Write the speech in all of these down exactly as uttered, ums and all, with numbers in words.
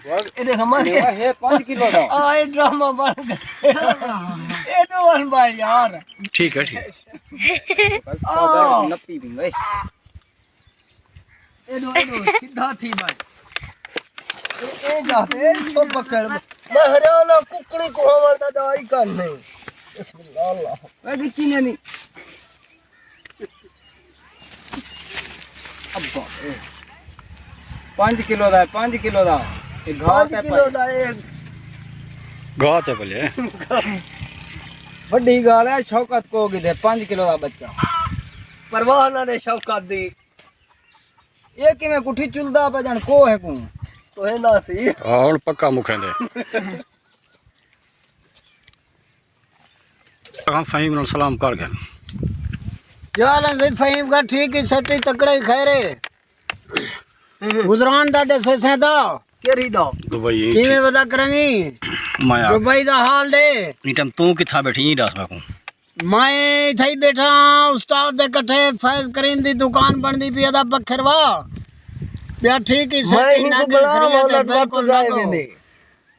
اے ݙیکھ ماں، اے پنج کلو دا۔ آ، اے ڈرامہ بݨ ڳیا۔ اے ݙو ہن بھائی یار۔ ٹھیک ہے، ٹھیک ہے۔ بس سودا نپی بھی وے۔ اے ݙو، اے ݙو، سدھا تھی بھائی۔ اے، اے جا تے، اے چھپ پکڑ۔ میں ہریانہ ککڑی کہاوݨ دا ݙائی کر نہیں۔ بسم اللہ، اللہ۔ اے گچی نے نہیں۔ ابا، اے۔ پنج کلو دا ہے، پنج کلو دا۔ اے گھا پنج تے کلو پئے۔ دا اے۔ گھا تے بھلے۔ وݙی ڳالھ ہے، شوکت کو گھدے پنج کلو دا ٻچہ۔ پرواہ نہ ݙے شوکت دی۔ اے کیویں کٹھی چلدا پیا ڄݨ کوہ کوں۔ کوہ نہ سی۔ ہاں، ہݨ پکا مکھیندے۔ ہاں، فہیم نال سلام کر ڳئے۔ کیا حال ہے سئیں فہیم کا؟ ٹھیک ہی، سٹی تکڑا ہی خیر ہے۔ گزران دا ݙسے سئیں دا۔ کیڑھی دا؟ دبئی۔ کیویں ودا کریں گی؟ میں آ دبئی دا حال ݙے۔ ایں ٹائم توں کتھاں ٻیٹھی ایں ݙس میکوں۔ میں اتھے ہی ٻیٹھا ہاں، استاد دے کٹھے فیض کریم دی دکان بݨدی پئی ادا بکھروا۔ پیا ٹھیک ہی میں سچی ہی نہ کو بلا خریت ہے، مولد بالکل وقت ضائع نہ ویندے۔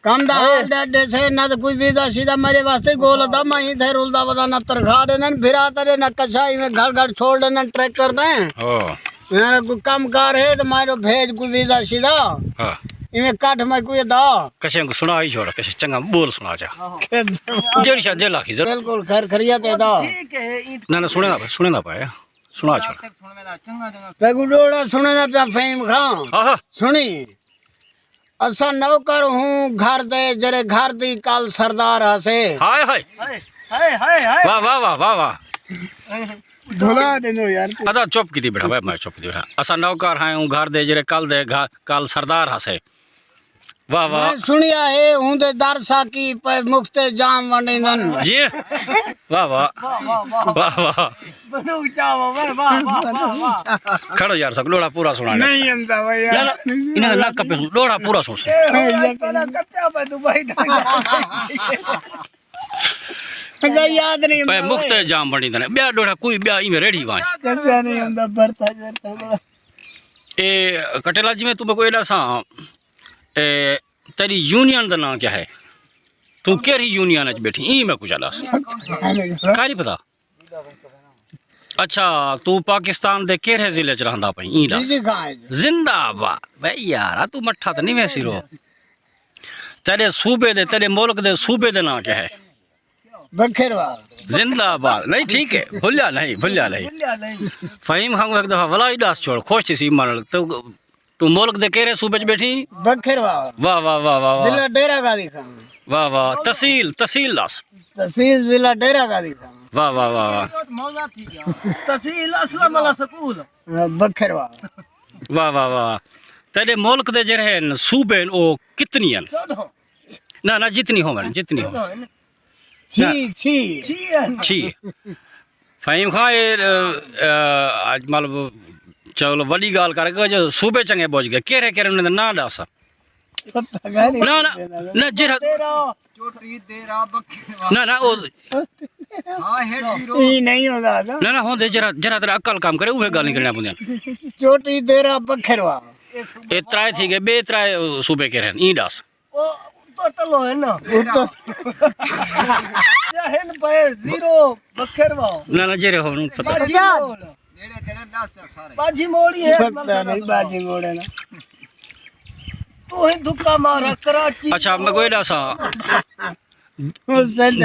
کم دا ہاں۔ حال ݙے، ݙیسے نہ تے کوئی ویزا شیزا میرے واسطے گول ادا، میں ہی تھے رلدا ودا نہ تنخواہ ݙیندن، بھرا تیݙے نہ کچھا، ایویں گھر گھر چھوڑ ݙیندن ٹریکٹر تے۔ ہاں۔ میرا کوئی کم کار ہے تے میں جو بھیج کوئی ویزا شیزا۔ ہاں۔ ایویں کٹھ میں کوئی ادا۔ کسے کو سݨا ہی چھوڑ، کسے چنگا ٻول سݨا چا۔ جیڑھی شاہ دل آکھی ذرا۔ بالکل خیر خیریت ہے دا۔ ٹھیک ہے، عید نہ، نہ، سݨیندا پیا، سݨیندا پیا۔ سݨا چھوڑ۔ تیکوں ݙوہڑا سݨیندا پیا فہیم خان۔ آہا۔ سݨی۔ اساں نوکر ہوں گھر دے، جیڑھے گھر دی کل سردار ہاسے۔ ہائے ہائے۔ ہائے، ہائے، ہائے، ہائے۔ واہ، واہ، واہ، واہ، واہ۔ بھلا ݙیندو یار۔ ادا چپ کیتی ٻیٹھا، بھائی میں چپ کیتی ٻیٹھا۔ اساں نوکر ہیں ہوں گھر دے، جیڑھے کل دے گھر، کل سردار ہاسے۔ واہ واہ۔ میں سݨیا ہے اوندے در ساقی پئے مفت جام ونڈیندن۔ جی۔ واہ واہ۔ واہ واہ واہ۔ واہ واہ۔ بندوق چاوا، واہ واہ واہ واہ واہ۔ کھڑو یار، ساکوں ݙوہڑا پورا سݨا ݙے۔ نہیں آندا بھائی یار۔ یار، انہاں دا نک کپے سݨ، ݙوہڑا پورا سݨ۔ اے بھائی، پہلا کپیا میں دبئی دا۔ اگا یاد نہیں آندا پئے مفت بھائی۔ جام ونڈیندن۔ ٻیا ݙوہڑا کوئی ٻیا ایویں ریڑھی وائیں۔ کسے نہیں آندا، برتا، برتا، برتا۔ اے کٹیلا جی، میں توں میکوں اے ݙساں، اے تیݙی یونین دا ناں کیا ہے؟ توں کیڑھی یونین اچ ٻیٹھی؟ ایں میکوں چا ݙس۔ کائنی پتہ؟ اچھا، توں پاکستان دے کیڑھے ضلع اچ رہندا پئیں؟ ایں ݙس۔ ڈی سی خان اچ۔ زندہ باد۔ بھئی یار، توں مٹھا تاں نہیں ویسی رو۔ تیݙے صوبے دے، تیݙے ملک دے صوبے دے ناں کیا ہے؟ بکھروا۔ زندہ باد۔ نہیں، ٹھیک ہے، بھلیا نہیں، بھلیا نہیں۔ بھلیا نہیں۔ فہیم خان کوں ہک دفعہ ولا ہی ݙس چھوڑ، خوش تھیسی ایمان نال۔ توں، توں ملک دے کیڑھے صوبے اچ ٻیٹھی؟ بکھروا۔ واہ، واہ، واہ، واہ، واہ۔ ضلع ڈیرہ غازی خان۔ واہ، واہ۔ تحصیل، تحصیل ݙس۔ تحصیل ضلع ڈیرہ غازی خان۔ واہ، واہ، واہ، واہ۔ تحصیل اسلم والا سکول۔ ہاں، بکھروا۔ واہ، واہ، واہ، واہ۔ تیݙے ملک دے جیڑھے ہن صوبے ہن، او کتنی ہن؟ چوݙاں۔ نہ، نہ، جتنی ہوون، جتنی ہوون۔ چھی، نہ۔ چھی۔ چھی۔ فہیم خان، اے، اے، اڄ مطلب، چلو، وݙی ڳالھ کر کے جو صوبے چنڳے ٻجھ ڳئے، کیڑھے کیڑھے انہاں دے ناں ݙس۔ نہ، نہ، نہ، جیڑھا، نہ، نہ، او، ایں نہیں ہوندا۔ نہ، نہ، ہوندے، جیڑھا، جیڑھا تیݙا عقل کم کرے، اوہے ڳالھیں کرݨیاں پوندیاں۔ چوٹی، دیرہ، بکھروا۔ اے ترائے تھی ڳئے، ٻئے ترائے صوبے کیڑھے ہن، ایں ݙس۔ او اتوں تلو ہے نا۔ اتوں۔ ذہن پئے زیرو بکھروا۔ نہ، نہ، جیڑھے ہون پتہ۔ باجی موڑ۔ باجی موڑی ہے۔ پتہ نہیں، باجی موڑ ہے نا۔ توں ہی دھکا مارا کراچی۔ اچھا، میکوں اے ݙسا۔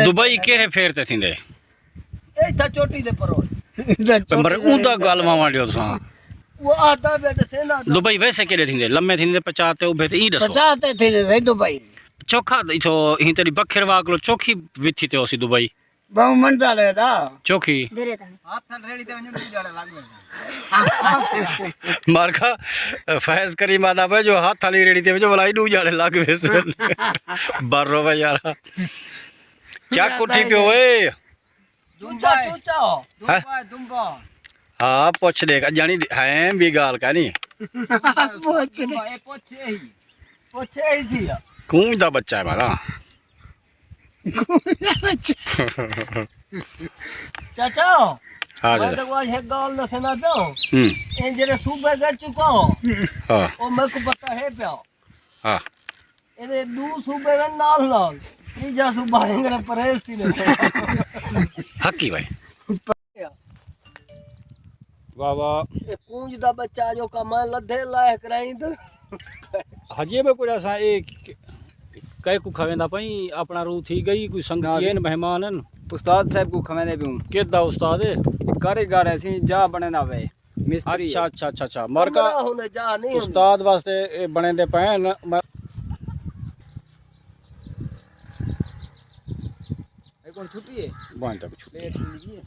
دبئی کیڑھے پھیر تے تھیندے؟ اے اتھاں چوٹی دے پرو۔ پر اوندا ڳالھ ماواں ݙیو تساں۔ او آہدا پیا ݙسے نا۔ دبئی ویسے کیݙے تھیندے؟ لمے تھیندے، پچا تے، ابھے تے، ایں ݙسو۔ پچا تے تھیندے سئیں دبئی۔ چوکھا اتھوں، ایں تیݙی بکھروا کولوں چوکھی وتھی تے ہوسی دبئی۔ ٻہوں منزل ہے دا۔ چوکھی۔ ہتھ آلی ریڑھی تے ونڄو، ݙو جھاڑے لڳ ویسن۔ مارکا، فیض کریم آہدا پئے جو ہتھ آلی ریڑھی تے ونڄو، ولا ݙو جھاڑے لڳ ویسن۔ بر روے یارا۔ کیا کٹھی پیو اے؟ چوچا، چوچا۔ ہاں؟ دمبا، دمبا۔ ہاں، پچھ ݙیکھ، اڄاݨی ہے بھی ڳالھ کائنی۔ پچھ ݙیکھ۔ اے پچھ اے ہی۔ پچھ اے ہی سی۔ کوں دا ٻچہ ہے مارا۔ کوں دا ٻچہ۔ چاچا، ہاں میں چاچا۔ تیکوں اڄ ہک ڳالھ ݙسیندا پیاں۔ ہوں۔ اے جیڑھے صوبے ڳئے چکا ہو، ہاں۔ او میکوں پتہ ہے پیا۔ ہاں۔ ایندے ݙو صوبے وے نال نال، تیجا صوبہ انگریز پریس تھی ݙے۔ حقی بھائی۔ واہ واہ۔ اے کونج دا ٻچہ جو کماں لدھے لائق رہی تو۔ حجی میں کوئی ایسا ایک کہے کو کھویندا پئی، اپنا روح تھی ڳئی، کوئی سنگتی ناظرین۔ ہن، مہمان ہن۔ استاد صاحب کو کھویندے پیوں۔ کدا استاد ہے؟ کاریگر ہے سی، جا بݨیندا وے۔ مستری اچھا ہے۔ اچھا اچھا اچھا، مرکا۔ کمرہ ہوندے، جا نہیں ہوندی۔ استاد واسطے اے بݨیندے پئے ہن۔ میں اے کون چھٹی ہے؟ بݨ تک چھٹی ہے۔ پلیٹ ملی ہے۔